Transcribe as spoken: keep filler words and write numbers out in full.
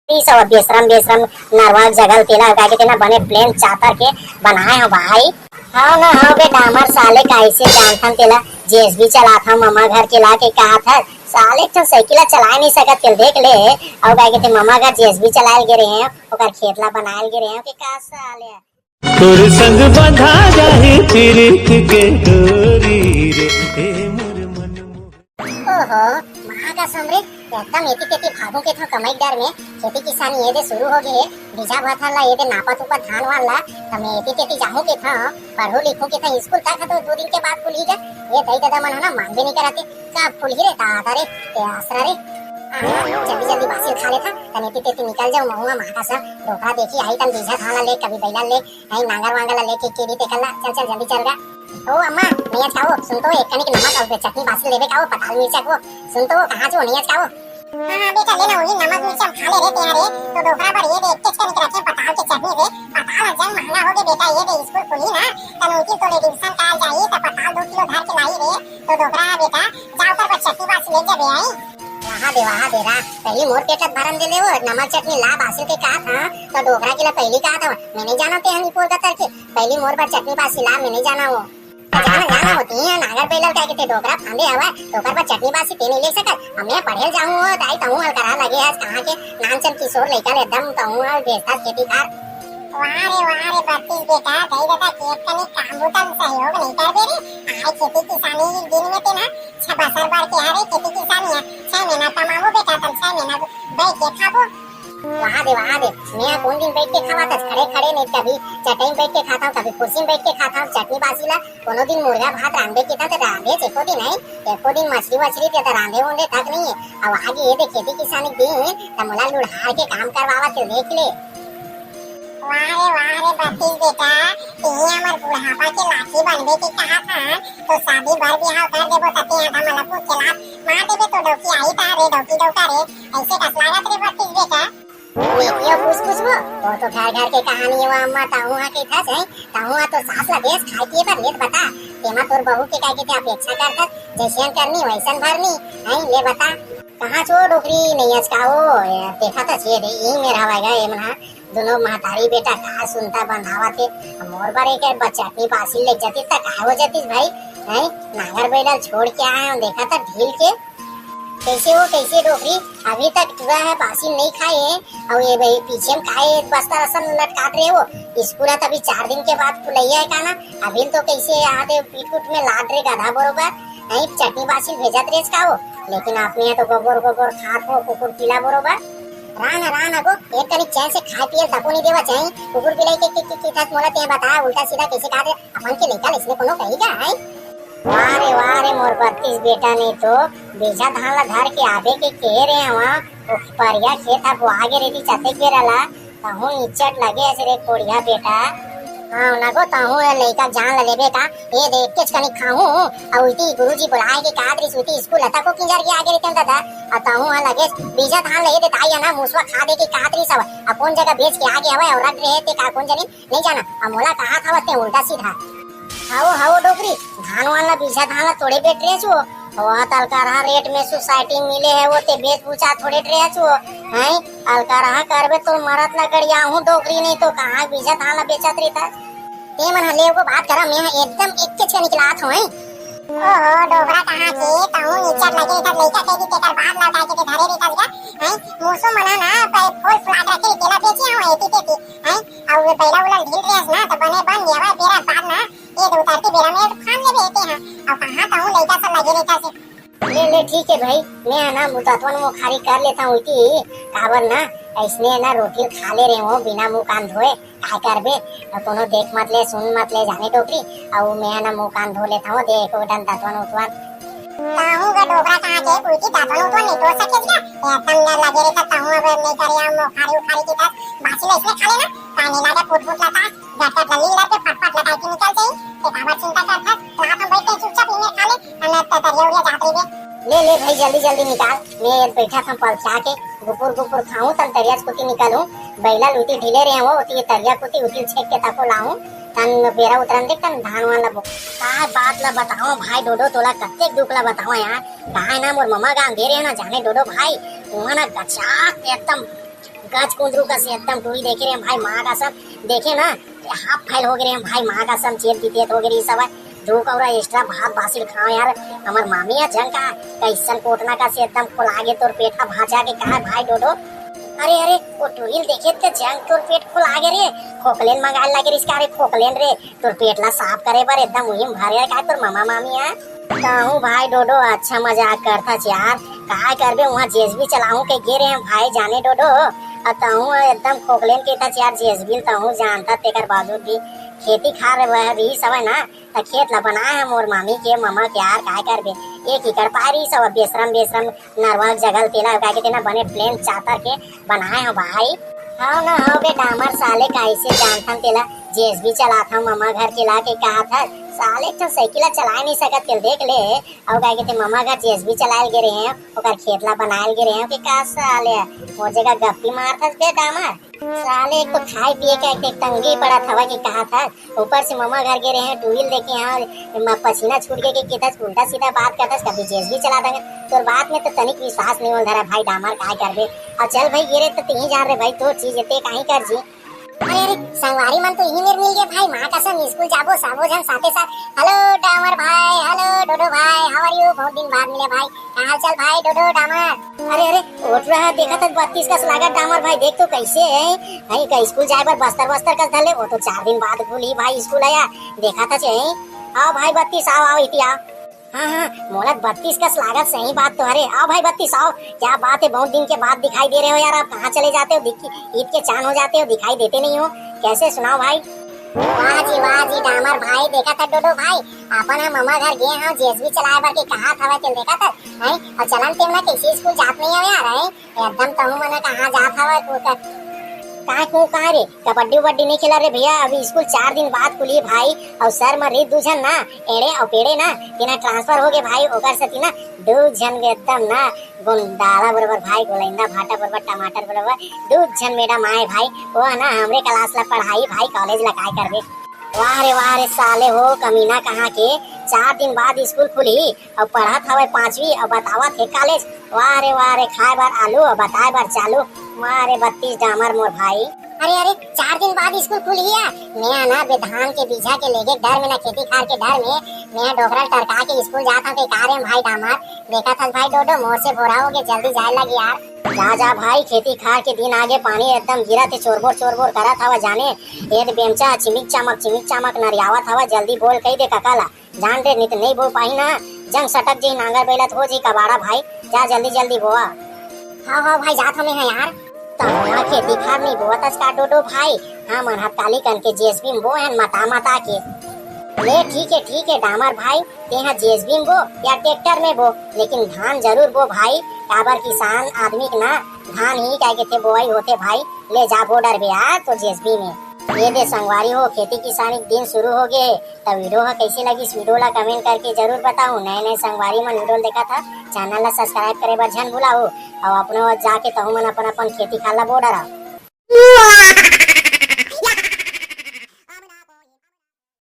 ई सब बेशरम, बेशरम नरवा जगह तेला, का के तेना बने प्लेन चातर के बनाए हो भाई। हाँ ना, हाँ बे डामर साले, कैसे जानथन तेला, जेसीबी चलात हव ममा घर के ला के कहा था, साले एक ठन साइकिल ला चलाए नहीं सकत तेल देख ले, अउ का के ते ममा घर जेसीबी चलाए गे रहे हैं, ओकर खेत ला बनाए गे रहे हैं, के का साले। तोर संग बंधा जाही पीरित के डोरी रे, ए मोर मन मोहन। ओहो, महाकसम रे, एकदम एती तेती भागू के था कमाई डर में, खेती किसानी ये दे शुरू हो गए, बीजा भथन ला ये दे नापा तुपा धान वान ला, त मैं एती तेती जाहूं के था, पढ़ू लिखू के था, स्कूल तक तो दो दिन के बाद खुली गा, ये दई ददा मन है ना मानबे नहीं कराते, कब खुली रे दादा रे, ते आसरा रे। आ, जल्दी जल्दी बासी खा लेथा, तने एती तेती निकल जाऊं, महुआ महाकसम, डोकरा देखी आई तन बीजा धान ला ले, कभी बैला ले, नहीं, नांगर वांगर ला लेके केरी ते कल्ला, चल, चल, जल्दी चल गा। ओ अम्मा, नैयच का वो, सुन तो, एक कनिक नमक अउ चटनी बासी लेबे का वो, पताल मिर्चा को, सुन तो, कहाँ जो नैयच का वो? हाँ, हाँ, बेटा, ले ना, वही नमक मिर्चा खा ले रे, तेरे, तो डोकरा पर ये दे, एक कनिक रखे, पताल के चटनी दे, पताल जन महंगा हो गए, बेटा, ये दे, स्कूल खुली ना, तन उनकी तो ले division का जाई, तो पताल दो किलो धर के लाई रे, तो डोकरा, बेटा, जाओ कर पर चटनी बासी ले जाबे, आई। वहाँ दे, वहाँ दे रा, पहली मोर पेट भरन दे ले वो, नमक चटनी ला बासी के कहा था, तो डोकरा के ला पहली कहा था, मैं नहीं जाना ते हनी पोर का तरके, पहली मोर बर चटनी बासी ला, मैं नहीं जाना वो। जाना, जाना होती है, नागर बेलर का के ते डोकरा फांदे हवा, तो ओकर बर चटनी बासी ते नहीं ले सकत। अब मैं पढ़े जाऊँ वो, दाई तहूँ अलकरहा लगे है, कहाँ के नानचन किशोर लइका ले एकदम तहूँ है, बेचता खेती खार। वाह रे, वाह रे, बत्तीस बेटा, दाई दादा के कने काम बुता में सहयोग नहीं कर दे रे। आए खेती किसानी के दिन में ते ना, छह बसर बार के हरे खेती किसानी है, छह महीना कमाबो बेटा, तब छह महीना बैठ के खाबो। वहाँ दे, वहाँ दे, मैं कौन दिन बैठ के खावा था, खड़े खड़े नहीं, कभी चटाई में बैठ के खाता हूँ, कभी कुर्सी में बैठ के खाता हूँ, चटनी बासी ला, कोनो दिन मुर्गा भात रांधे के था, तो रांधे एको दिन है, एको दिन मछली वछली के तो रांधे उंधे तक नहीं है। अब आगे ये दे खेती किसानी के दिन, तो मोला लुढ़ार के काम करवावा, तो देख ले। वाह रे, वाह रे, बत्तीस बेटा, तेही हमर बुढ़ापा के लाठी बनबे के कहा था, तो शादी बर बिहाव कर देबो, तते आधा मला पूत के लात मार देबे, तो डौकी आई ता रे, डौकी डौका रे, ऐसे कस लागत रे बत्तीस बेटा। ये, ये फुसफुस वो, वो तो घर घर के कहानी है, वो अम्मा ताऊ हाँ के था सही, ताऊ हाँ तो सास ला देश खाए पिए बर लेत बता, तेमा तोर बहू के का के ते अपेक्षा करथस, जैसन करनी वैसन भरनी, हैं, ले बता। कहाँ छो डोकरी नहीं आज का वो, ये देखा था छे दे, यही मेरा हवाएगा, ये मना, दोनों महतारी बेटा का सुनता बंधावा थे, मोर बर एक बच्चा अपनी बासी ले जाती तक काय हो जाती भाई, हैं, नागर बैला छोड़ के आए हैं, देखा था ढील के, कैसे हो, कैसे डोकरी? अभी तक टूरा है, बासी नहीं खाए है। और ये भाई पीछे में काहे बस्ता रसन लटकात रहे हो? स्कूल है, तभी चार दिन के बाद खुलैया है का ना? अभी तो कैसे आते पीठ उठ में लाद रे गधा बरोबर, नहीं चटनी बासी भेजत रेस का हो? लेकिन अपने यहाँ तो गोबर गोबर खात हो, कुकुर पीला बरोबर। रान रान अगो, एक कनिक चैन से खाए पिए तको नहीं देवा चाहिए। कुकुर पीला के के के के मोला ते बता, उल्टा सीधा कैसे कहा दे? अपन के लइका ल इसने कोनो कही का है? वाह रे, वाह रे, मोर बत्तीस बेटा ने तो बीजा धान ला धर के आबे के कहे रे हवा, ओ परिया खेत हा बोआ गे रेती चते के रला, तहूँ इज्जत लगे अस रे कोड़िया बेटा। हाँ, नगो तहूँ ए लइका जान ला लेबे का, ए दे, एकेच कनी खाहूँ, अउ इती गुरुजी बुलाए के कात रिस उती स्कूल तको किंजर के आगे रेते दादा, अउ तहूँ हा लगे बीजा धान ले दे ताई ना, मुसवा खा दे के कात रिस अब, अउ कौन जगह बेच के आगे हवे अउ रख रहे ते का कौन जनी, नहीं जाना, अब मोला कहा था ते उल्टा सीधा। हाओ, हाओ डोकरी, धान वान ला बीजा धान ला तोड़े बैठ रहे छो। वो तलकारहा रेट में सोसाइटी मिले है, वो ते बेच बुचा थोड़े रहे छो। हैं, अलकारहा करबे तो मरत ला गड़िया हूँ डोकरी, नहीं तो कहाँ बीजा धान ला बेचत रहता। ते मन हले को बात करा, मैं एकदम एक के छे निकलात हूँ, हैं। ओहो, डोकरा कहाँ के, तहूँ इज्जत लगे, इधर लइका के भी तेकर बात लौटा के ते धरे रहता का, हैं? मूसो मना ना, पे फूल फुला रखे, तेला बेचे हूँ, एती तेती, हैं? अउ ये बैला उला ढील रेस ना, तो बने बन गया, बेरा बाद ना, ये दो उतारती बेरा में फान लेबे एते हाँ। अउ कहाँ तहूँ लइका सब लगे रहता से। ले, ले, ठीक है भाई, मैं है ना, मुततवन मुखारी कर लेता हूँ इती, काबर ना, ऐसने है ना, रोटी खा ले रहे हो, बिना मुँह कान धोए, काय करबे, अउ कोनो देख मत ले, सुन मत ले, जाने डोकरी, अउ मैं है ना, मुँह कान धो लेता हूँ, दे, एको डन दतवन उतवन। ताहू का डोकरा कहाँ के, उल्टी दतवन उतवन नहीं धो सके क्या? एकदम डर लगे रे, तब ताहू अब नहीं करे, हम मुखारी उखारी की तरह, बासी ले इसने खा लेना, पानी लगे, फुट फुट लता, झटपट लल्ली लगे, फटफट लगा के निकल जाई, ते काबर चिंता करता, तो आप हम बैठ के चुपचाप इन्हें खा ले, हम तो तरिया उरिया जात रही बे। ले, ले भाई, जल्दी, जल्दी निकाल। मैं बैठा था पलचा के, गुपुर, गुपुर खाऊं, तन तरिया कुती निकालूं। बैला लूटी ढीले रहे हो, उती तरिया कुती, उती छेक के ताको लाऊं, तन बेरा उतरन दे, तन धान वान ला बो-, का बात ला बताओ भाई डोडो, तोला कत्ते दुख ला बताओ यार। कहा ना मोर ममा गांव दे रहे ना जाने डोडो भाई, वहाँ ना गचाक एकदम गज कुंदरू कस एकदम टूरी देखे रहे भाई, माँ कसम। देखे ना, हाफ फेल हो गए रहे भाई, माँ कसम, चेत बितेत हो गए रही सब। दू कौरा एक्स्ट्रा भात बासी ल खाओ यार। हमर मामी ह जंग का, कइसन कोटना कस एकदम खोला गे तोर पेट ह भांचा के कहा भाई डोडो। अरे अरे, वो टूरी ल देखे त जंग तोर पेट खोला गे रे, खोकलेन मंगाए लगे रिस का रे, खोकलेन रे। तोर पेट ला साफ करे बर एकदम उही म भरे का तोर ममा मामी ह। कहूँ भाई डोडो, अच्छा मजाक करथस यार। काय करबे, उहाँ जेसीबी चलाहूँ के गे रहे भाई जाने डोडो। अउ तहूँ एकदम खोकलेन के तस यार, जेसीबी ल तहूँ जानता, तेकर बावजूद भी खेती खार वह रही सवय ना, त खेत ला बनाए ह मोर मामी के ममा के यार, काय करबे। एक एकड़ पाए रही सवय, बेसरम बेसरम नरवा जगह ल तेला, काय के तेना बने प्लेन चातर के बनाए हो भाई। हव ना हव बे डामर साले, कइसे जानथन तेला, जेसीबी चलाथन ममा घर के ला के कहाथस। साले एक ठन साइकिल ला चलाए नहीं सकत तेल देख ले। अउ काय के ते ममा घर जेसीबी चलाए ल गे रहे हैं, ओकर खेत ला बनाए ल गे रहे हैं कि का साले, मोर जगह गप्पी मारथस बे डामर। साले एक तो खाए पिए के एक तंगी पड़त हवय कि कहाथस, ऊपर से ममा घर गे रहे हैं, टूरी ल देखे हैं, म-, पसीना छूट गए कि किधर उल्टा सीधा बात करथस, कभी जेसीबी चला देंगे। तोर बात में तो तनिक विश्वास नहीं होल धरा भाई डामर, काय करबे। अउ चल भाई, गे रहे तो तीही जान रे भाई, तोर चीज ते काहीं कर जी। अरे अरे, संगवारी मन तो इही मेर मिल गए भाई, माँ कसम स्कूल जाबो सबो झन साथे साथ। हेलो डामर भाई, हेलो डोडो भाई, how are you? बहुत दिन बाद मिले भाई, का हाल चाल भाई डोडो डामर? अरे अरे, ओटरा है, देखा था बत्तीस कस लागत डामर भाई, देख तो कैसे है, भाई का स्कूल जाए बर बस्तर बस्तर कस धले, वो तो चार दिन बाद खुली भाई स्कूल आया, देखा था से, आओ भाई बत्तीस, आओ आओ इति आओ। हाँ हाँ, मोला बत्तीस कस लागत सही बात तो हरे। आओ भाई बत्तीस आओ, क्या बात है, बहुत दिन के बाद दिखाई दे रहे हो यार, आप कहाँ चले जाते हो, दिख-, ईद के चांद हो जाते हो, दिखाई देते नहीं हो, कैसे सुनाओ भाई? वाह जी वाह जी डामर भाई, देखा था डोडो भाई, अपन हम ममा घर गए हैं जेसीबी चलाए बर के कहा था भाई, तेल देखा था, हैं? और चलन तेल ना कैसे स्कूल जात नहीं हो यार, हैं? एकदम तहू मन कहाँ जात हवय, को का, का, को का रे? कबड्डी उबड्डी नहीं खेला रे भैया, अभी स्कूल चार दिन बाद खुली भाई, और सर म रीत दू झन ना, एड़े और पेड़े ना, तेना ट्रांसफर हो गए भाई, ओकर सेती ना दू झन एकदम ना गुंडाला बरोबर भाई, गोलैंदा भाटा बरोबर, टमाटर बरोबर, दू झन मैडम आए भाई, वो है ना हमरे क्लास ला पढ़ाई भाई, कॉलेज ला काय करबे। वाह रे वाह रे साले हो कमीना कहाँ के, चार दिन बाद स्कूल खुली, अउ पढ़त हवय पांचवी अउ बतावत हे कॉलेज। वाह रे वाह रे, खाए बर आलू अउ बताए बर चालू। वाह रे बत्तीस डामर मोर भाई। अरे अरे, चार दिन बाद स्कूल खुलही या? मेहा ना बे धान के बीजा के लेगे डर में ना खेती खार के डर में, मेहा डोकरा ल टरका के स्कूल जात हंव के का रे भाई डामर। देखत हस भाई डोडो मोर से भोरा होगे, जल्दी जाए लग यार। जा जा भाई, खेती खार के दिन आगे, पानी एकदम गिरत हे, चोरबोर चोरबोर करत हवय जाने। एद बेमचा चिमिक चामक चिमिक चामक नरियावत हवय, जल्दी बोल कही दे कका ला। जान रे, नित नहीं बो पाही ना, जंग सटक जी, नांगर बेलत हो जी कबाड़ा भाई, जा जल्दी जल्दी बोआ। हाँ हाँ भाई, जात हमें है यार। तमोला खेती खार नहीं बोअत अस का डोडो भाई? हाँ, मन हतकाली कन के जेसीबी में बो हन मता मता के। ले ठीक है ठीक है डामर भाई, तेहा जेसीबी में बो या ट्रैक्टर में बो, लेकिन धान जरूर बो भाई, काबर किसान आदमी के ना धान ही काय के थे बोआई होते भाई। ले जा बो डरबे यार तो जेसीबी में। ये दे संगवारी हो, खेती किसानी के दिन शुरू हो गए। त वीडियो ह कइसे लगिस, वीडियो ला कमेंट करके जरूर बताओ। नए नए संगवारी मन वीडियो ल देखत ह, चैनल ला सब्सक्राइब करे बर झन भुलाओ, अउ अपने ओर जाके तहु मन अपन अपन खेती खार ला बो डराओ।